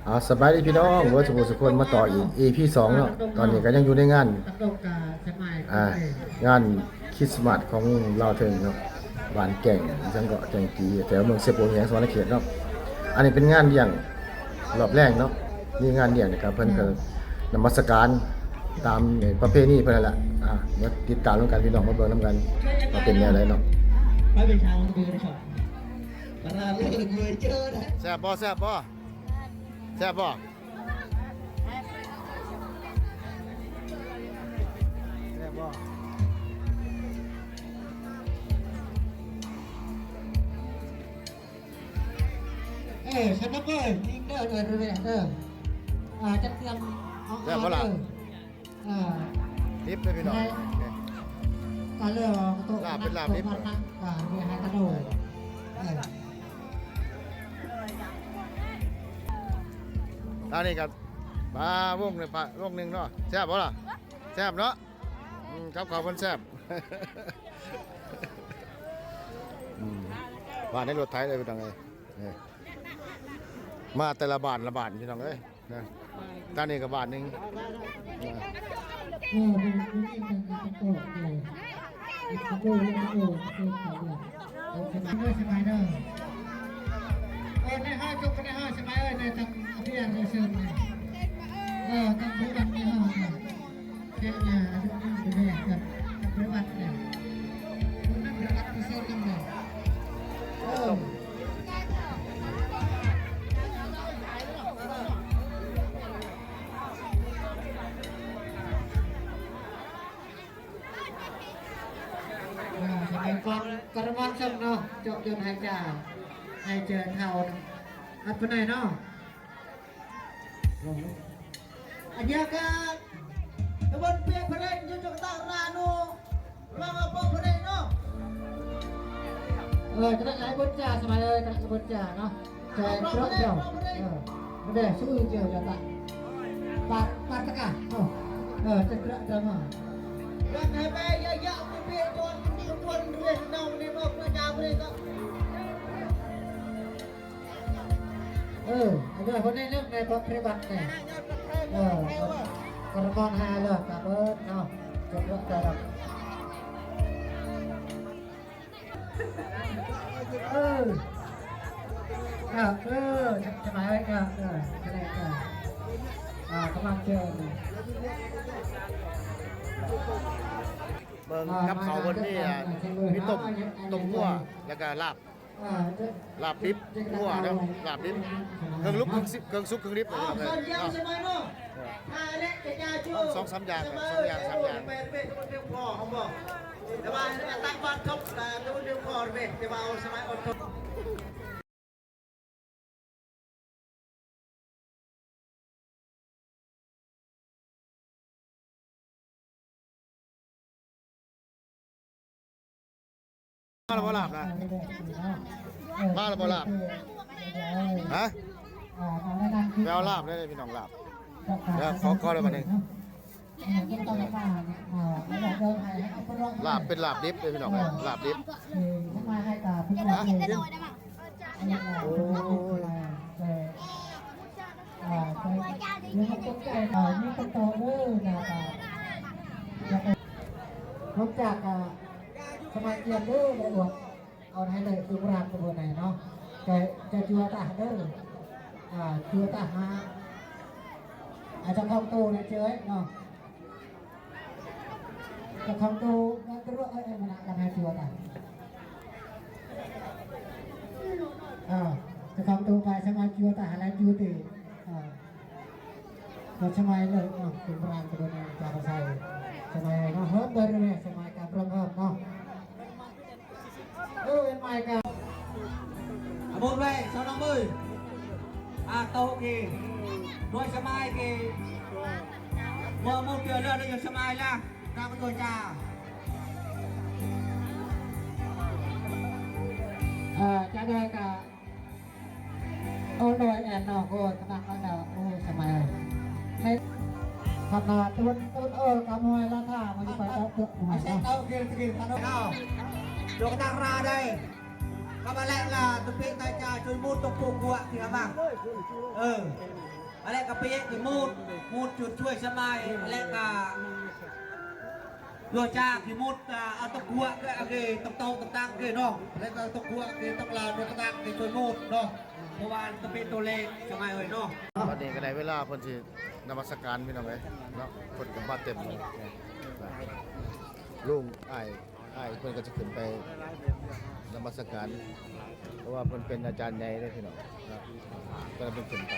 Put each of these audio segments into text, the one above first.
ເອົາ ສະບາຍດີພີ່ນ້ອງເບິດສູ່ຜູ້ສູ່ຄົນ ມາຕໍ່ອີກ ອີພີສອງເນາະ. ຕອນນີ້ກໍຍັງຢູ່ໃນງານ ອ່າ ງານຄຣິສມາສຂອງລາວເທິງເນາະ ບ້ານແກ້ງ ອີຫຍັງເກາະ ແກ້ງກີ ແຖວເມືອງເຊໂປນ ແຂວງສະຫວັນນະເຂດເນາະ. ອັນນີ້ເປັນງານລ້ຽງ ຮອບແລງເນາະ ມີງານລ້ຽງ ແລ້ວກໍເພິ່ນກໍນະມັດສະການຕາມປະເພນີເພິ່ນນັ້ນແຫຼະ. ອ່າ ມາຕິດຕາມນຳກັນພີ່ນ້ອງ ມາເບິ່ງນຳກັນວ່າເປັນແນວໃດເນາະ. ແຊບບໍ່? ແຊບບໍ່? ແຊບບໍ່? ເອີ ສະໜຸກເອີຍ ຍິງເດີ ເດີ ເດີ ເດີ ອ່າ ຈັດຕຽມເອົາ ແຊບບໍ່ລະ? ອ່າ ດິບເລີຍພີ່ນ້ອງ. ອ່າ ເລີຍ ລາບເປັນລາບດິບ ອ່າ ເລີຍໃຫ້ກະໂດດ ເອີ ອັນນີ້ກໍປາວົງໜຶ່ງ ປາວົງໜຶ່ງເນາະ. ແຊບບໍ່ລະ? ແຊບເນາະ. ອືມ ກັບເຂົ້າເພິ່ນແຊບ. ອືມ ມາໃນລົດໄຖເລີຍພີ່ນ້ອງເອີຍ. ນີ້ ມາແຕ່ລະບ້ານລະບ້ານພີ່ນ້ອງເອີຍ. ນະ ທາງນີ້ກໍບາດໜຶ່ງ. ເອີ ເດີ ສະບາຍເດີ ເອີ ໃນຫ້ອງ ຈົບໃນຫ້ອງ ສະບາຍເອີຍ ໃນທາງອາເພຍ ເດີ ເຊີນ ເອີ ຕ້ອງຖືບັດໃນຫ້ອງ ເອີ ເຈົ້າໜ້າທີ່ດູແລກັບປະຕິບັດແລ້ວ ຄົນນັ້ນປະຕິບັດທີ່ເຊີນນຳແລ້ວ ເອີ ອ່າ ສະໄໝກ່ອນກະລະມັນຊຳເນາະ ເຈາະຍົນໃຫ້ຈາ ໃຫ້ເຈີເທົ່າ ອັດປະໄນເນາະ. ອັນຍາກາ ຕະບົນເປຍພະເລັງ ຢູ່ຈະກະຕາຣາໂນ ລາວອາປອກພະເລັງເນາະ. ເອີ ກະໄດ້ຫຼາຍບົດຈາ ສະບາຍເອີຍ ກະໄດ້ບົດຈາເນາະ ແຕ່ເພາະເຈົ້າ ເອີ ກະໄດ້ສູ້ເຈົ້າ ກະຕະ ປາດ ປາດຕະກະ ເນາະ ເອີ ຈະກະຕະມາ ລັກໃຫ້ໄປຍະຍະ ເປຍກ່ອນ ເປັນດີກ່ອນ ເຣນາວ ເນມອກ ກະຈາເຣນາວ. ເອີ ອັນນີ້ຄົນໃນເລື່ອງໃນປະຕິບັດນີ້ ເອີ ກະລະມັນຫາເລື່ອງກະເບີດເນາະ ຈົບແລ້ວແຕ່ລະ ເອີ ເອີ ສະບາຍເອີຍ ເອີ ເອີ ກະໄດ້ ເອີ ອ່າ ກຳລັງເຈີ ເບິ່ງກັບເຂົ້າເພິ່ນມີ ອ່າ ມີຕົ້ມ ຕົ້ມງົວ ແລ້ວກະລາບ ອ່າ ລາບດິບງົວເນາະ ລາບດິບ ເຄື່ອງລຸກ ເຄື່ອງສຸກ ເຄື່ອງດິບເນາະ ສອງສາມຢ່າງ ສອງຢ່າງ ສາມຢ່າງ ມາແລ້ວບໍ່ລາບນະ? ມາແລ້ວບໍ່ລາບ? ຮະ? ໄປເອົາລາບເດີພີ່ນ້ອງ ລາບ ດຽວຂໍ ຂໍໄດ້ບາດນີ້. ລາບເປັນລາບດິບເດີພີ່ນ້ອງເອີຍ ລາບດິບ ຮະ? ໂອ້ຍ ຫຼັງຈາກ ອ່າ ສະມາຊິກເດີ ໄດ້ອວດ ເອົາໃຫ້ເລີຍ ຄືໂບລານກະເບີນໃດເນາະ ຈະ ຈະຈົວຕາເດີ ອ່າ ຈົວຕາຫາ ອາ ເຈົ້າຂອງຕູ້ນະເຈີເນາະ ເຈົ້າຂອງຕູ້ນະເຈີ ເອີຍ ເອີຍ ມານະກັນໃຫ້ຈົວຕາ ອ່າ ເຈົ້າຂອງຕູ້ໄປ ສະມາຈິວຕາ ແລະ ຈູຕີ ອ່າ ກໍສະມາຍເລີຍເນາະ ເປັນໂບລານກະເບີນໃດ ຈາກໄຊ ສະມາຍເນາະ ເຮີບເບີນເລີຍ ສະມາຍການເລີ່ມເຮີບເນາະ. ເອີ ເອັນໄມກະ ອາ ໝົດໄວ້ ຊາວນ້ອງເອີຍ ອາ ໂຕເກ ໂດຍສະມາຍເກ ບໍ່ໝົດເທື່ອເລືອດ ໂດຍສະມາຍລະ ຕາມໂດຍຈາ ເອີ ຈາໂດຍກະ ໂອ້ ໂດຍແອນນອກ ໂອ້ຍ ຂະໜາດນັ້ນແລ້ວ ໂອ້ຍ ສະມາຍ ໃນຂະໜາດຕຸນ ຕຸນ ເອີ ກະມວຍລະທ່າ ມັນຊິໄປເຈາະເປືອກຫວຍ ເນາະ ດອກນາງລາໄດ້ Ka ba lek la tepi tai cha chui mut tok puk kuak ki abang. Ơ. Ba lek ka pik ki mut, mut chui chui samai, lek ka dua cha ki mut, a, a tok kuak ke age, tok tau tok tang ke noh. Lek ka tok kuak ke tok la dua tang ke chui mut noh. Pawal tepi tolek samai oi noh. ຕອນນີ້ກໍໄດ້ເວລາເພິ່ນຊິນະມັດສະການພີ່ນ້ອງເອີຍເນາະ ຄົນກໍມາເຕັມເລີຍ ລຸງອ້າຍ ອ້າຍເພິ່ນກໍຈະຂຶ້ນໄປນະມັດສະການ ເພາະວ່າເພິ່ນເປັນອາຈານໃຫຍ່ເດ້ພີ່ນ້ອງເນາະ ກໍເພິ່ນຂຶ້ນໄປ.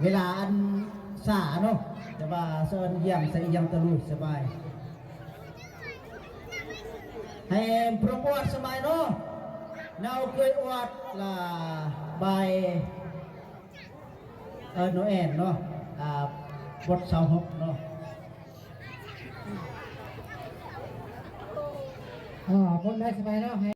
ເວລາອັນຊ້າເນາະ ແຕ່ວ່າສະອອນຢ້ຽມໃສ່ຢ້ຽມຕະລຸຍສະບາຍ ໃຫ້ປະກວດສະບາຍເນາະ ແນວເຄີຍອວດລະບາຍ ເອີ ໂນແອນເນາະ ອ່າ ບົດຊາວຫົກເນາະ ອ່າ ຄົນໄດ້ສະບາຍເນາະ ໃຫ້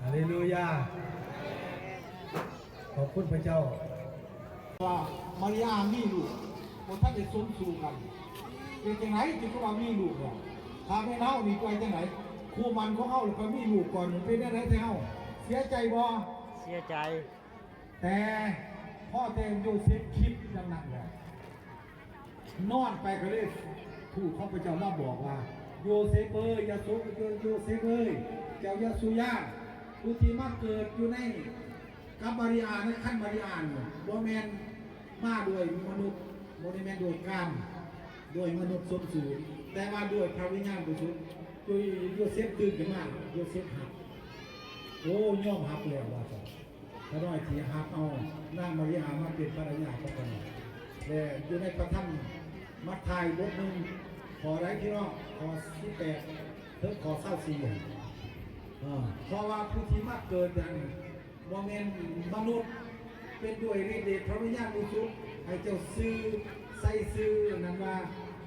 ຮາເລລູຢາ ຂອບຄຸນພະເຈົ້າ. ວ່າມາລິອາມີລູກ ບໍ່ທັນໄດ້ສົມສູ່ກັນ ເປັນຈັ່ງໃດຈຶ່ງວ່າມີລູກແລ້ວ? ຖ້າແມ່ນເຮົານີ້ໄປຈັ່ງໃດ? ຄູ່ໝັ້ນຂອງເຮົາລະໄປມີລູກກ່ອນ ເປັນແນວໃດແທ້ເຮົາ? ເສຍໃຈບໍ່? ເສຍໃຈ. ແຕ່ພໍແຕ່ໂຢເຊັບຄິດດັ່ງນັ້ນແລ້ວ ນອນໄປກໍເລີຍ ທູດຂອງພະເຈົ້າມາບອກວ່າ ໂຢເຊັບເອີຍ ຢ່າໂສກ ໂຢເຊັບເອີຍ ເຈົ້າຢ່າສູ່ຢ້ານ. ຜູ້ທີ່ມາເກີດຢູ່ໃນ ກັບມາຣິອາ ໃນຄັນມາຣິອານີ້ ບໍ່ແມ່ນມາດ້ວຍມະນຸດ ບໍ່ໄດ້ແມ່ນດ້ວຍກາມ ດ້ວຍມະນຸດສົມສູ່ ແຕ່ວ່າດ້ວຍພະວິນຍານບໍລິສຸດ. ໂຢເຊັບຕື່ນຂຶ້ນມາ ໂຢເຊັບຮັບ ໂອ້ ຍອມຮັບແລ້ວວ່າຊັ້ນ. ຂ້ານ້ອຍທີ່ຮັບເອົານາງມາຣິອາມາເປັນພັນລະຍາຂອງຂ້ານ້ອຍ ແລະ ຢູ່ໃນພະທຳມັດທາຍບົດໜຶ່ງ ຂໍ້ໃດພີ່ນ້ອງ? ຂໍ້ສິບແປດ ເຖິງຂໍ້ຊາວສີ່ຫັ້ນ ເພາະວ່າຜູ້ທີ່ມາເກີດນັ້ນ ບໍ່ແມ່ນມະນຸດ ເປັນດ້ວຍລິດເດດພະວິນຍານບໍລິສຸດ ໃຫ້ເຈົ້າຊື່ ໃສ່ຊື່ອັນນັ້ນວ່າ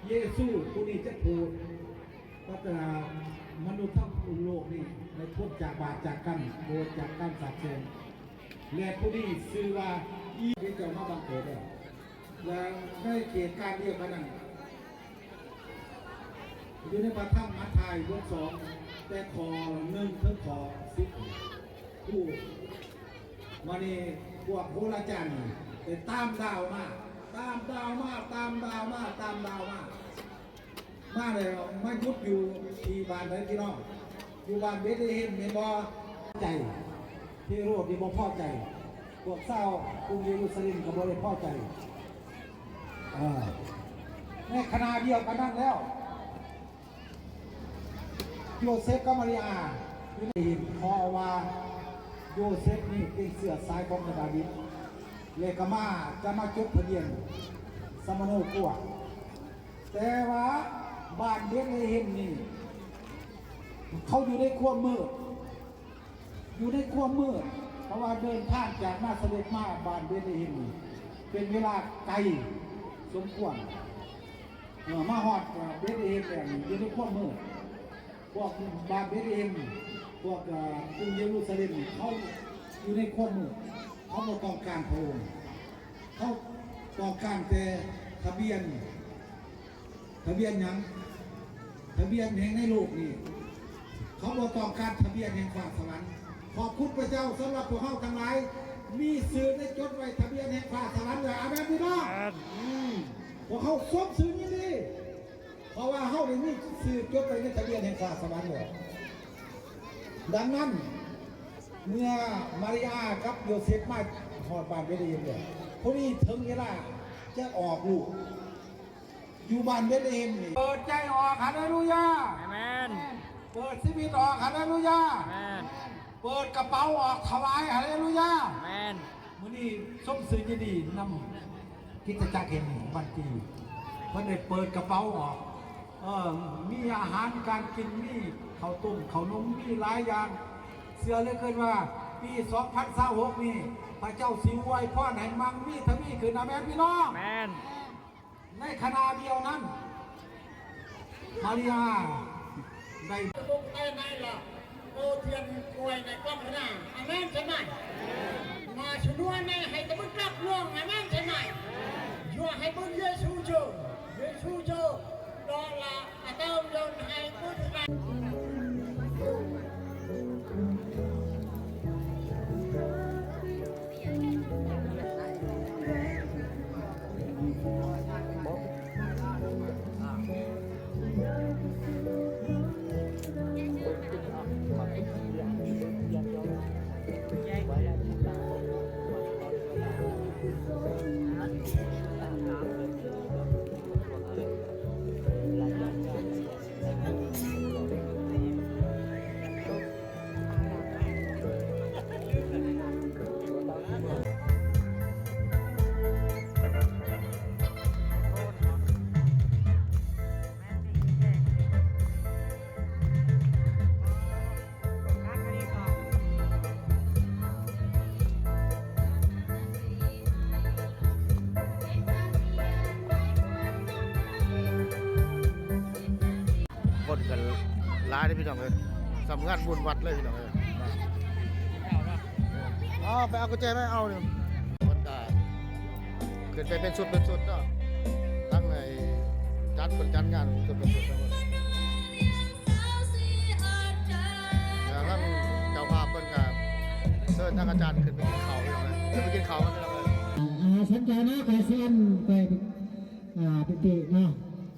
ເຢຊູຜູ້ນີ້ຈະຜູ້ພັດທະນາມະນຸດທັງໂລກນີ້ໃຫ້ພົ້ນຈາກບາບຈາກກຳ ໂທດຈາກການສາບແຊ່ງ ແລະ ຜູ້ນີ້ຊື່ວ່າອີ ເຈົ້າມາບັງເກີດແລ້ວ ແລະ ໃນເຂດການດຽວກັນນັ້ນ ຢູ່ໃນພະທຳມັດທາຍບົດສອງ ແຕ່ຂໍ້ໜຶ່ງເຖິງຂໍ້ສິບ ຜູ້ ມານີ້ພວກໂຫລາຈານນີ້ໄດ້ຕາມດາວມາ ຕາມດາວມາ ຕາມດາວມາ ຕາມດາວມາ ມາແລ້ວມາຢຸດຢູ່ທີ່ບ້ານໃດພີ່ນ້ອງ? ຢູ່ບ້ານເບດເລເຮັມແມ່ນບໍ່? ໃຈ ເຮໂຣດນີ້ບໍ່ພໍໃຈ ພວກຊາວກຸງເຢຣູຊາເລັມກໍບໍ່ໄດ້ພໍໃຈ. ເອີ ໃນຂະນະດຽວກັນນັ້ນແລ້ວ ໂຢເຊັບກັບມາຣຍາ ເຫັນ ເພາະວ່າໂຢເຊັບນີ້ເປັນເຊື້ອສາຍຂອງດາວິດ ແລະ ກໍມາ ຈະມາຈົດທະບຽນສະມະໂນຄົວ ແຕ່ວ່າບ້ານເບດເລເຮັມນີ້ ເຂົາຢູ່ໃນຄວາມມືດ ຢູ່ໃນຄວາມມືດ ເພາະວ່າເດີນທາງຈາກນາຊາເຣດມາບ້ານເບດເລເຮັມນີ້ ເປັນເວລາໄກສົມຄວນ ເອີ ມາຮອດເບດເລເຮັມແລ້ວນີ້ ຢູ່ໃນຄວາມມືດ ພວກບ້ານເບດເລເຮັມ ພວກ ເອີ ກຸງເຢຣູຊາເລັມ ເຂົາຢູ່ໃນຄວາມມືດ ເຂົາບໍ່ຕ້ອງການພະອົງ ເຂົາຕ້ອງການແຕ່ທະບຽນ ທະບຽນຫຍັງ? ທະບຽນແຫ່ງໃນໂລກນີ້ ເຂົາບໍ່ຕ້ອງການທະບຽນແຫ່ງຟ້າສະຫວັນ. ຂອບຄຸນພະເຈົ້າສຳລັບພວກເຮົາທັງຫຼາຍ ມີຊື່ໄດ້ຈົດໄວ້ທະບຽນແຫ່ງຟ້າສະຫວັນແລ້ວ. ອາເມນ ພີ່ນ້ອງ? ອາເມນ. ອືມ ພວກເຮົາຊົມຊື່ຍິນດີ ເພາະວ່າເຮົາໄດ້ມີຊື່ຈົດໄວ້ໃນທະບຽນແຫ່ງຟ້າສະຫວັນແລ້ວ. ດັ່ງນັ້ນ ເມື່ອມາຣຍາກັບໂຢເຊັບມາຮອດບ້ານເບດເລເຮັມແລ້ວ ພໍດີເຖິງເວລາຈະອອກລູກ ຢູ່ບ້ານເບດເລເຮັມນີ້ ເປີດໃຈອອກ ຮາເລລູຢາ ອາເມນ ເປີດຊີວິດອອກ ຮາເລລູຢາ ອາເມນ ເປີດກະເປົາອອກຖວາຍ ຮາເລລູຢາ ອາເມນ. ມື້ນີ້ຊົມຊື່ຍິນດີນຳຄຣິສຕະຈັກແຫ່ງນີ້ ວັນທີ່ເພິ່ນໄດ້ເປີດກະເປົາອອກ ເອີ ມີອາຫານການກິນ ມີເຂົ້າຕົ້ມເຂົ້າໜົມ ມີຫຼາຍຢ່າງ. ເຊື່ອເຫຼືອເກີນວ່າປີສອງພັນຊາວຫົກນີ້ ພະເຈົ້າຊິອວຍພອນໃຫ້ມັ່ງມີທະວີຂຶ້ນ. ອາເມນ ພີ່ນ້ອງ? ອາເມນ. ໃນຂະນະດຽວນັ້ນ ມາຣຍາໄດ້ Bông tay này là cô thuyền ngồi này con thế nào? Amen thế này. Mà Chúa Chúa này hãy ta bưng cặp luôn. Amen thế này. Chúa hãy bưng Giê-su Chúa. Giê-su Chúa. Đó là ta tao yon hãy bưng. ຄົນກໍຫຼາຍເດ້ພີ່ນ້ອງເອີຍ ສ່ຳງານບຸນວັດເລີຍພີ່ນ້ອງເອີຍ. ເອົາ ໄປເອົາກຸນແຈມາເອົານີ້ ເພິ່ນກໍຂຶ້ນໄປເປັນຊຸດເປັນຊຸດເນາະ ທັງໄອ້ຈັດ ເພິ່ນຈັດງານເປັນຊຸດເປັນຊຸດ ແລ້ວທາງເຈົ້າພາບເພິ່ນກໍເຊີນທາງອາຈານຂຶ້ນໄປກິນເຂົ້າພີ່ນ້ອງເອີຍ ຂຶ້ນໄປກິນເຂົ້າພີ່ນ້ອງເອີຍ. ອ່າ ສົນໃຈເນາະ ກໍເຊີນໄປ ອ່າ ປິຕິເນາະ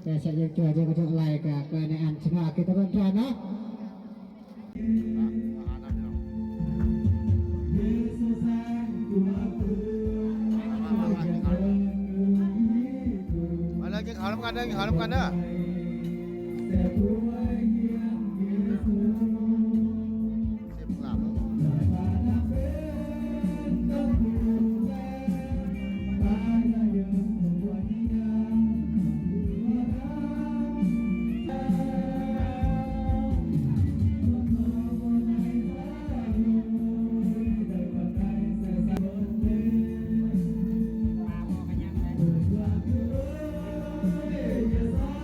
ແຕ່ສະຍັງຈອຍເຈົ້າກໍຈະໄລ່ກໍ ກໍໃນອັນຊະນະກິດຕະບັນຈາເນາະ. ມາເລີຍ ກິນເຂົ້ານຳກັນເດີ ກິນເຂົ້ານຳກັນເດີ. ມາພໍກັນຍັງເລີຍ.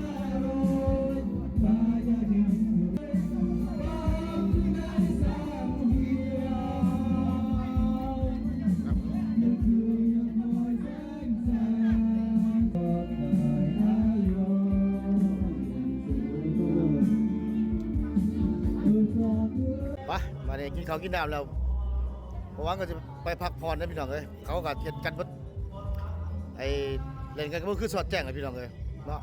ອັນນີ້ກິນເຂົ້າກິນນ້ຳແລ້ວ ເພາະວ່າກໍຊິໄປພັກຜ່ອນເດ້ພີ່ນ້ອງເອີຍ. ເຂົາກໍເຮັດກັນເບິດ ໄອ້ເລ່ນກັນກໍບໍ່ຄືສອດແຈ້ງເດ້ພີ່ນ້ອງເອີຍເນາະ.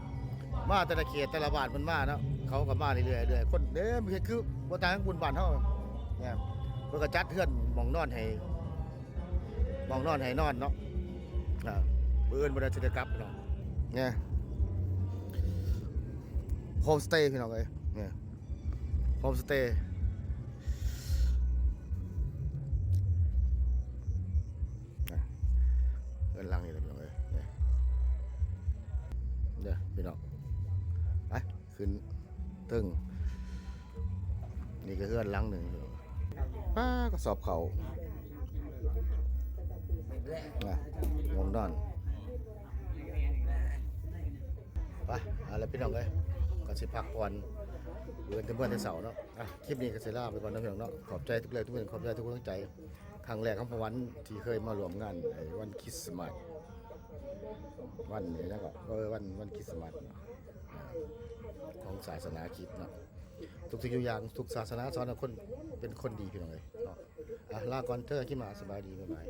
ມາແຕ່ລະເຂດແຕ່ລະບ້ານເພິ່ນມາເນາະ ເຂົາກໍມາເລື້ອຍໆ ເລື້ອຍໆ ຄົນເຕັມເຂດ ຄືບໍ່ຕ່າງບຸນບ້ານເຮົາ. ເພິ່ນກໍຈັດເຮືອນໝ່ອງນອນໃຫ້ ໝ່ອງນອນໃຫ້ນອນເນາະ. ອ່າ ມື້ອື່ນບໍ່ໄດ້ຊິໄດ້ກັບເນາະ. ນີ້ ໂຮມສະເຕຍພີ່ນ້ອງເອີຍ ນີ້ ໂຮມສະເຕຍ ອ່າ ເຮືອນຫຼັງນີ້ແຫຼະພີ່ນ້ອງເອີຍ ນີ້ ເດີພີ່ນ້ອງ ໄປ ຂຶ້ນເທິງ. ນີ້ກໍເຮືອນຫຼັງໜຶ່ງ ປ້າ ກະສອບເຂົ້າ ອ່ະ ໝ່ອງນອນ ໄປ ເອົາລະພີ່ນ້ອງເອີຍ ກໍຊິພັກຜ່ອນ ເດີນແຕ່ເມືອແຕ່ເຊົ້າເນາະ. ອ່ະ ຄລິບນີ້ກໍຊິລາໄປກ່ອນເນາະພີ່ນ້ອງເນາະ. ຂອບໃຈທຸກແຮງທຸກຄົນ ຂອບໃຈທຸກກຳລັງໃຈ. ຄັ້ງແລກຂອງປະຫວັນທີ່ເຄີຍມາຮ່ວມງານ ໄອ້ ວັນຄຣິດສະມາດ ວັນນີ້ນະ ກໍ ເອີ ວັນ ວັນຄຣິດສະມາດ ອ່າ ຂອງສາສະໜາຄຣິດເນາະ. ທຸກສິ່ງທຸກຢ່າງ ທຸກສາສະໜາສອນໃຫ້ຄົນເປັນຄົນດີພີ່ນ້ອງເອີຍເນາະ. ອ່ະ ລາກ່ອນເດີ ຄລິບໜ້າ ສະບາຍດີ ບາຍບາຍ.